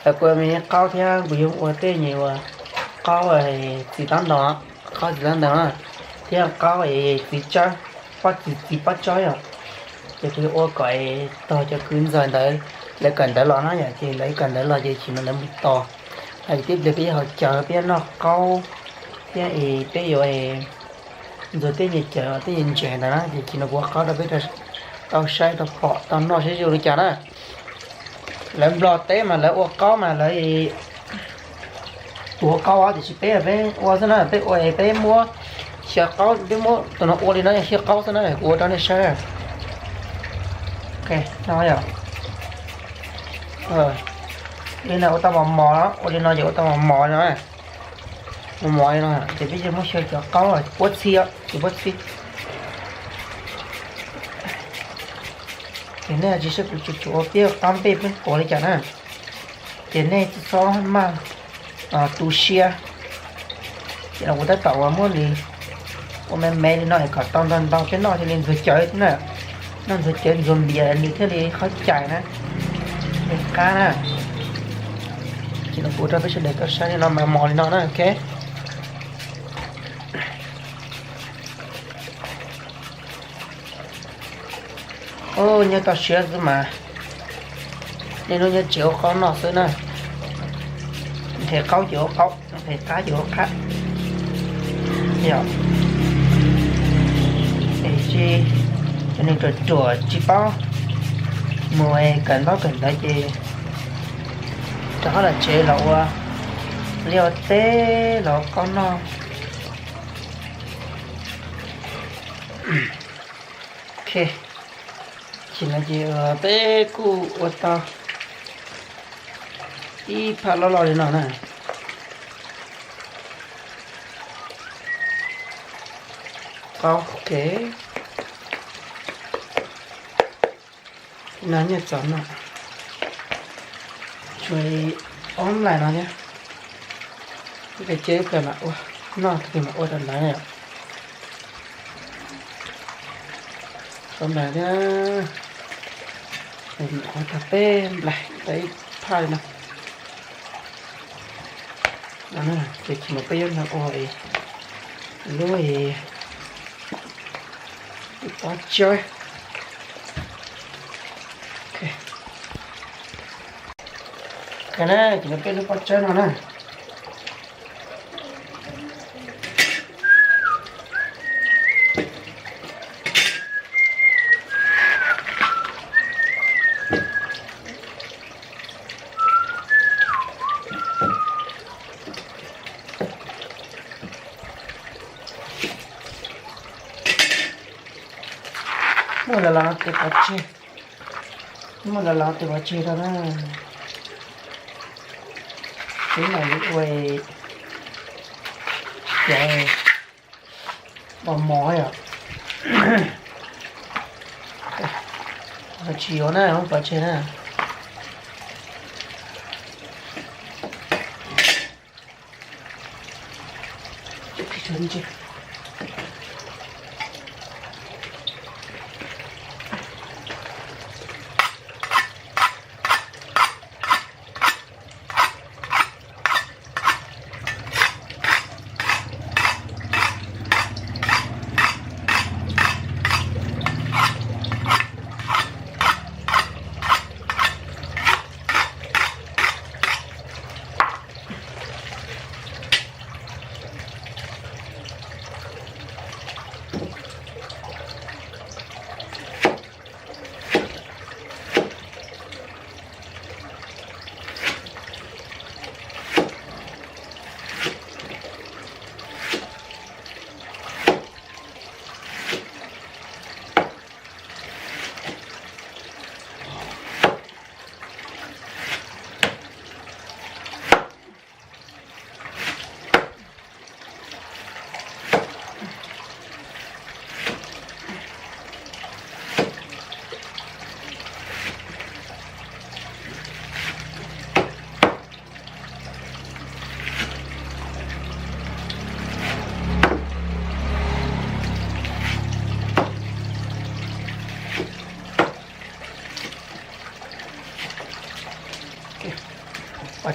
Kuv me qaub thiab kuv yuav ua tej nyuag ua qaub txiv tab ntaus, qaub txiv tab ntaus na, thiab qaub txiv tsawb, pob txiv, txiv pob tsawb yom. Ces kuv yuav ua kom tog cov kwv ntxawg ntawd lawv kawm ntawv los na yom, ces lawv kawm ntawv los ces tsis no lawv mus tos. Hais tias peb yuav haus cawv, peb yuav noj qaub, thiab es peb yuav ntxuag tej nyuag cawv tej nyuag ntses ntawd na, ces tsis no kuv ua qaub rau peb tau saib tau pom tau noj saib zoo li cas na. Lawv Nplog teb mas lawv ua qaub mas lawv tuav qaub tiam sis peb peb ua xwb na, peb ua peb muab xyaw qaub, peb muab tus no ua li no xyaw qaub xwb na, kuv ua rau nej saib. Ok, no yom. Li no ua tau mos mos, ua li no ces ua tau mos mos no. Mos mos li no ces peb yeej muab xyaw cov qaub puab txhij, ces puab txhij. Ces nej tsis saib kuv tsuas tsuas ua peb qab npej peb quav li cas na, ces nej txhob maj tu siab. Ces no kuv tab tom uas muab li ua me me li no es kom tau ntau ntau peb noj thiaj li ntxuag cawv na. Noj ntxuag cawv ntxuag npias nws thiaj li qhov cais na, li qab na. Ces no kuv rau peb sawv daws tau saib li no mas mos li no na, ok. Nyob toj siab xwb mas nej lub nyob tsev ua qaub noj xwb na. Nqhis qaub ces ua qaub, nqhis qab ces ua qab. Yog es tsis, cov neeg ruam ruam tsis paub mus kawm ntaub kawm ntawv ces rov qab los tsev los ua liaj ua teb los ua qaub noj. Ok, ces no ces peb kuj ua tau ib phaj loj loj li no na. Qaub, ok. No nyiaj txaus no, tshuav ob nplais no thiab. Ib pliag cia ib pliag mam ua, noj tag kis mam ua rau ntawd na yom. Ob nplais thiab, ua tag peb nplais tau ib phaj li no. No ces tsis mas peb yuav ua lub pob tsawb. Ok na, ces no peb lub pob tsawb no na. Muaj los los tes pov tseg, muaj los los tes pov tseg rau na. Xwb mas yuav ua cov mos mos yom. Tsis yuav na, muab pov tseg na.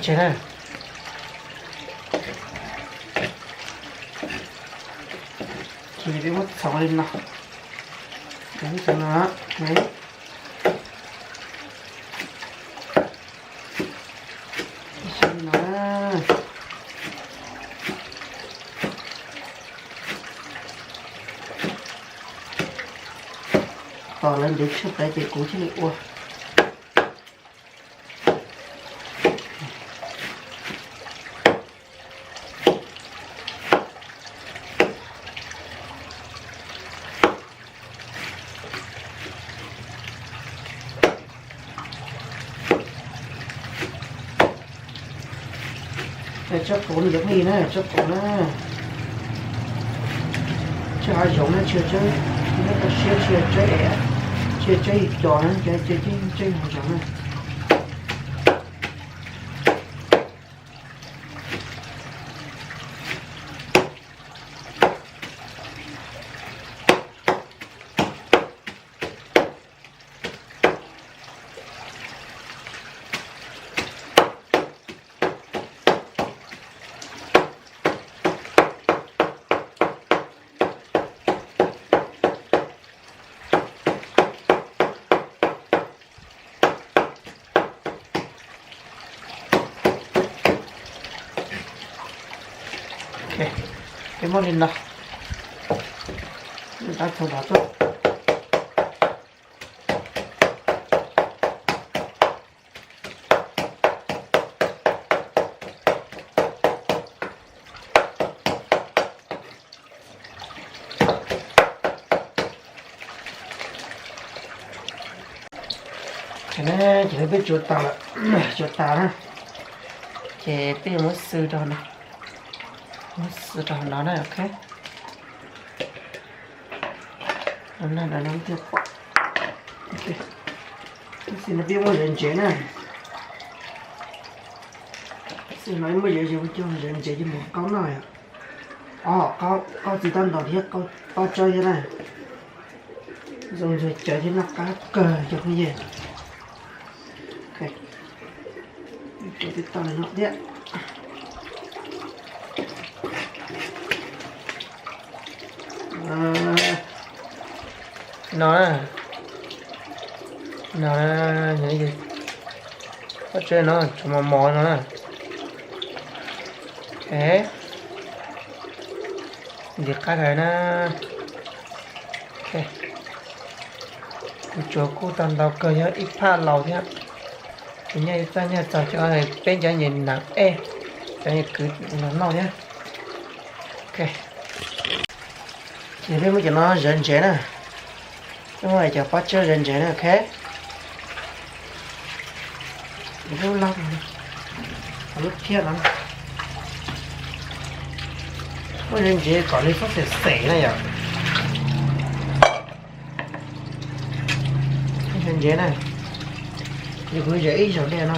Ces na, ces peb muab txhoov li no, txhoov no, li no. Tos lawv ntev tshuaj tas ces kuv thiaj li ua. Tsob qus no cov phooj ywg na, tsob qus na, tsob hav zoov na, tsis yog tsob, neb tau siab tsis yog tsob es, tsis yog tsob yus cos na, cov tsob yus hav zoov na. Peb muab li no, rab txog tod tuaj. Ces peb tsuav tas lawm, tsuav tas na, ces peb yuav muab xwb rau no, muab xwb rau no na, ok. Tab sis no peb muab zom ntsev na, tab sis no muab zom ntsev, coj zom ntsev coj mus qaub noj yom. Qaub, qaub txiv toj ntaus thiab qaub pob tsawb thiab na, zoo ntshaw cawv thiab noj qab kawg cov phooj ywg. Tib toj li no thiab. No, no, pob tsawb no tsuas mos mos no na. Ok, ntim qab dhau na. Ok, kuv tsuav kuj tau ntau kawg, yog ib phaj laus thiab. Ces nyob ib txaj nyob txog cov peb cov nyuam nas ej, cov nyuam kwv los noj thiab. Ok, ces peb muab cov no zom ntsev na, peb muab cov pob tsawb zom ntsev na, ok. Lub lab, lub thiab no, muab zom ntsev kom nws txhob xem xem na yom. Zom ntsev na, yog kuv zom ib zaug dej no.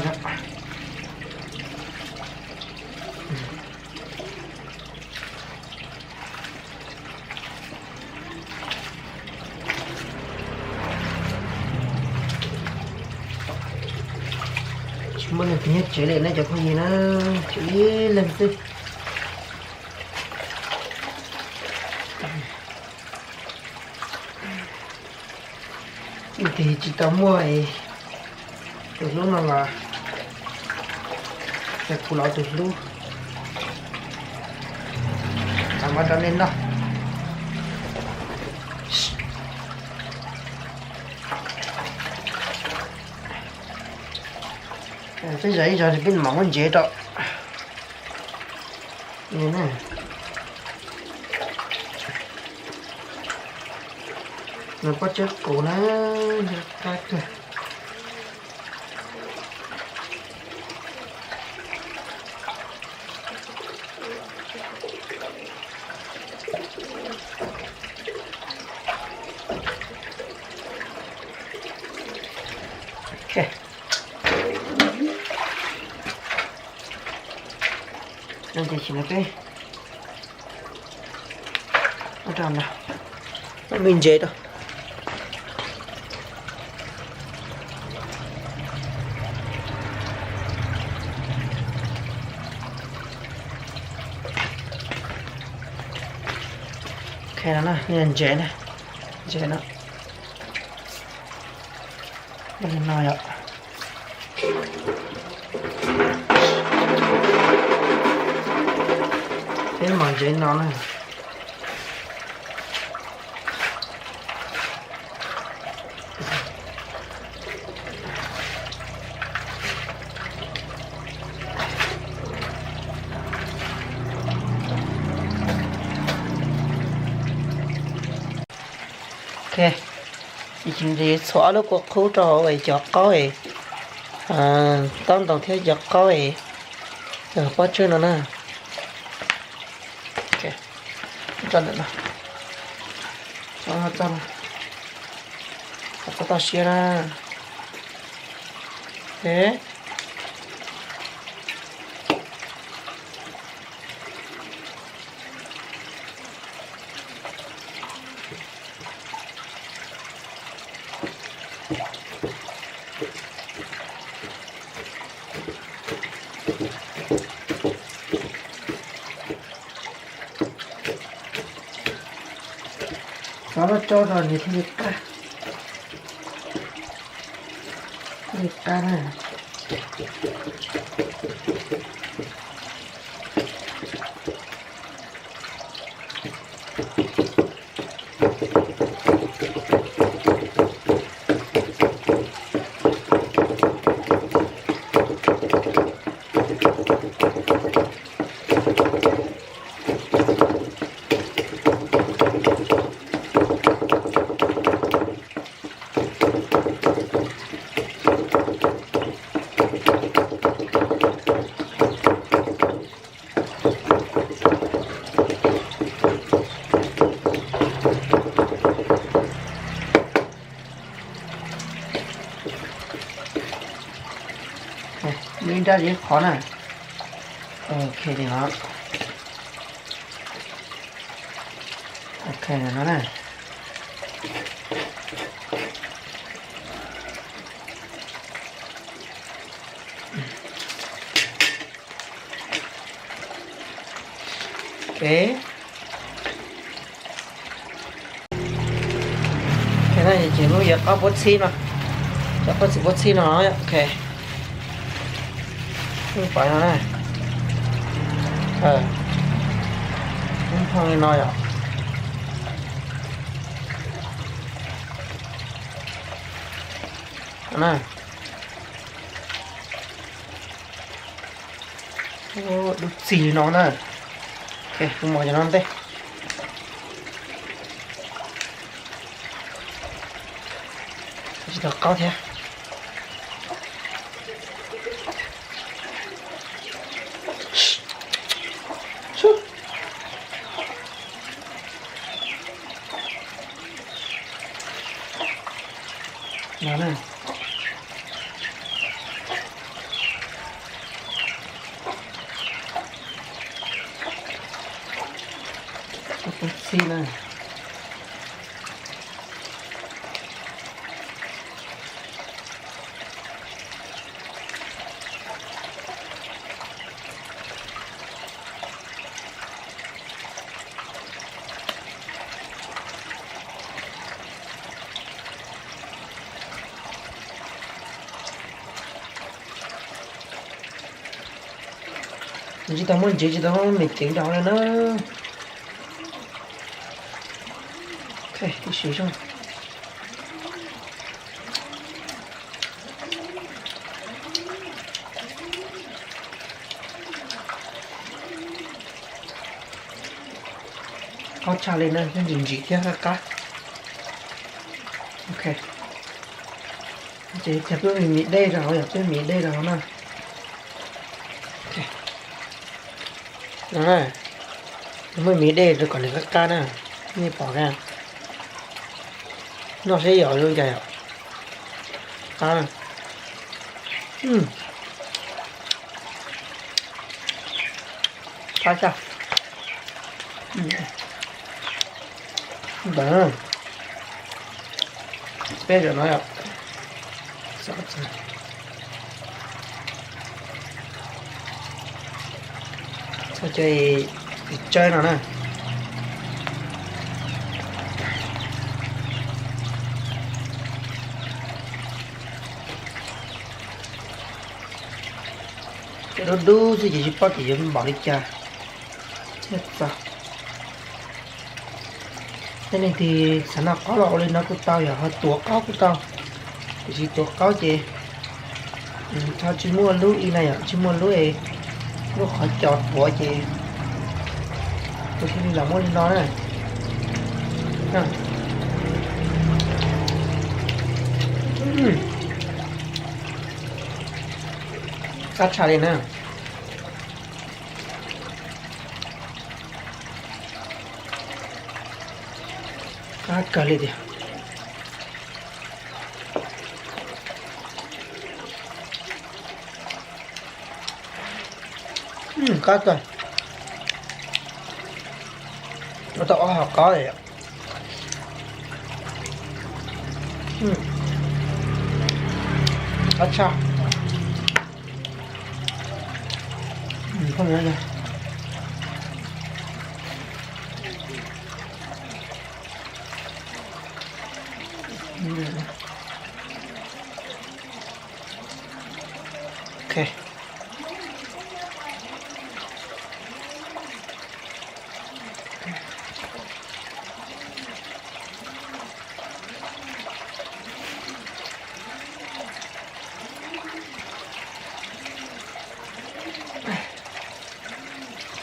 Tsis muaj leej twg nyob tsev li ne cov phooj ywg na, tshuav ib leeg xwb. Ib tug tsis tau muaj tus hlub no los yog kuv los tus hlub. Los muab rau nej noj. Peb zom ib zaug peb mam muab ntsev rau. Nws pob tsawb qus na, qab kawg. Ok, no ces sim no peb muab rau no, muab me ntsev rau. No na, ntses na, ntses no, no yom. Peb mos ntses no na. Ok, ces txhuam ob lub kua qub rau hauv cov qaub, taub ntoos thiab cov qaub, pob tswb no na. Tso ntawm no, tso, tso, tso toj siab na. Ok. Xav los tso zog nws thiaj li qab, thiaj li qab na. Ib nrab ib qho na. Ok li no. Ok no na. Ok. Ok, ces lub yuav qaub puab txhib no, cov qaub txhib puab txhib no, ok. Pov no na. Lub nphoo li no yom. Na. Dub txig li no na. Ok, kuv mus cov no ntej. Tsis tau qaub thiab. No na. Txhib na. Tsis tau muaj ntsev, tsis tau muaj me ceev rau hauv na. Ok, ib sim zoo. Qaub tshaj li na, ntsim ntsim thiab qab qab. Ok. Ces cog peb me mis dej rau hauv, yog peb mis dej rau hauv na. No na, muaj mis dej rau kom nws qab qab na, nej pom na. Noj saib yom zoo cas yom. Qab na. Qab tshaj. Ntawd, peb zaum no yom. Txhob cov tsawb no na. Dub dub xwb ces tsis paub tias yuav npaum li cas thiaj txaus. Tej neeg twg xav noj qaub los ua li no kuj tau, yog ho tuav qaub kuj tau. Tiam sis tuav qaub ces tsis muaj lub i na yom, tsis muaj lub, lub qhov cos tuav ces kuv thiaj li los muab li no na. Qab tshaj li na. Qab kawg li tiag. Qab kawg. Muab tau ob hom qaub li. Qab tshaj. Ok.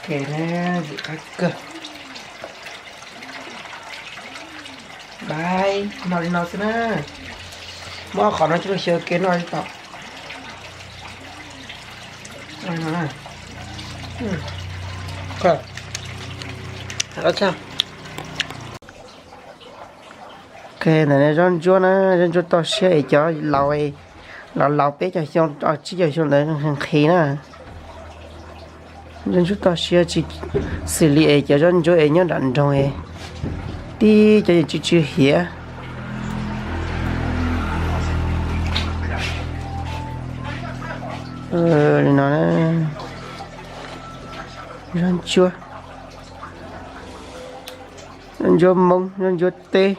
Ok na, ywm qab kawg. Bye, noj li no xwb na. Muab ob qhov no coj los xyaw ke noj tau. Ok, ntawm no zaub ntsuab na, zaub ntsuab toj siab es cov laus, laus laus peb caug xyoo, tsib caug xyoo ntawd nqhis na. Zaub ntsuab toj siab tsis xws li es cov zaub ntsuab es nyob nram nroog es tib cov yeej tsw tsw hiav. Li no na, zaub ntsuab, zaub ntsuab Hmoob, zaub ntsuab teb.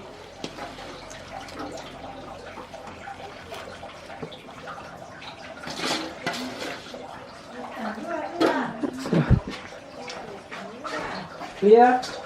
Liab.